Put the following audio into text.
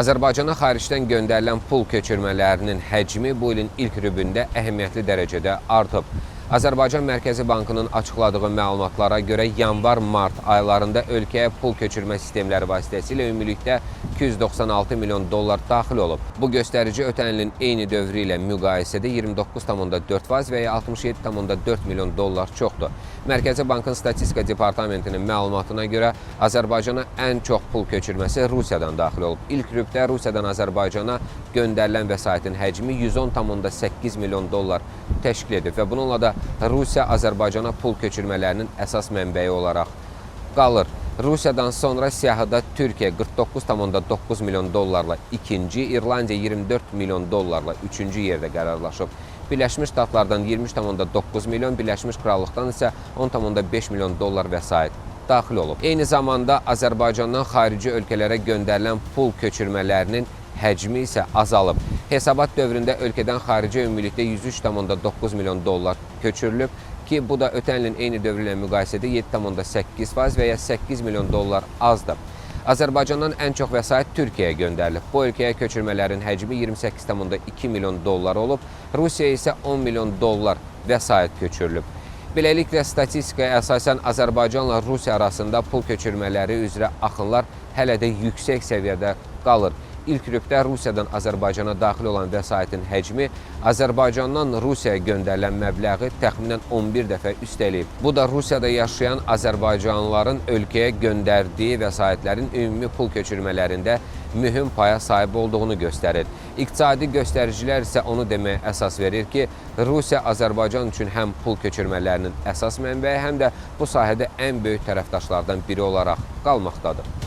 Azərbaycana xaricdən göndərilən pul köçürmələrinin həcmi bu ilin ilk rübündə əhəmiyyətli dərəcədə artıb. Azərbaycan Mərkəzi Bankının açıqladığı məlumatlara görə yanvar-mart aylarında ölkəyə pul köçürmə sistemləri vasitəsilə ümumilikdə 296 milyon dollar daxil olub. Bu göstərici ötən ilin eyni dövrü ilə müqayisədə 29,4% və ya 67,4 milyon dollar çoxdur. Mərkəzi Bankın Statistika Departamentinin məlumatına görə Azərbaycana ən çox pul köçürməsi Rusiyadan daxil olub. İlk rübdə Rusiyadan Azərbaycana göndərilən vəsaitin həcmi 110,8 milyon dollar təşkil edib və bununla da Rusiya Azərbaycana pul köçürmələrinin əsas mənbəyi olaraq qalır. Rusiyadan sonra siyahıda Türkiyə 49,9 milyon dollarla ikinci, İrlandiya 24 milyon dollarla üçüncü yerdə qərarlaşıb. Birləşmiş Ştatlardan 23,9 milyon, Birləşmiş Krallıqdan isə 10,5 milyon dollar vəsait daxil olub. Eyni zamanda Azərbaycandan xarici ölkələrə göndərilən pul köçürmələrinin həcmi isə azalıb. Hesabat dövründə ölkədən xaricə ümumilikdə 103,9 milyon dollar köçürülüb ki, bu da ötən ilin eyni dövrü ilə müqayisədə 7,8% və ya 8 milyon dollar azdır. Azərbaycandan ən çox vəsait Türkiyəyə göndərilib. Bu ölkəyə köçürmələrin həcmi 28,2 milyon dollar olub. Rusiyaya isə 10 milyon dollar vəsait köçürülüb. Beləliklə, statistikaya əsasən Azərbaycanla Rusiya arasında pul köçürmələri üzrə axınlar hələ də yüksək səviyyədə qalır. İlk rübdə Rusiyadan Azərbaycana daxil olan vəsaitin həcmi Azərbaycandan Rusiyaya göndərilən məbləği təxminən 11 dəfə üstələyib. Bu da Rusiyada yaşayan azərbaycanlıların ölkəyə göndərdiyi vəsaitlərin ümumi pul köçürmələrində mühüm paya sahib olduğunu göstərir. İqtisadi göstəricilər isə onu deməyə əsas verir ki, Rusiya Azərbaycan üçün həm pul köçürmələrinin əsas mənbəyi, həm də bu sahədə ən böyük tərəfdaşlardan biri olaraq qalmaqdadır.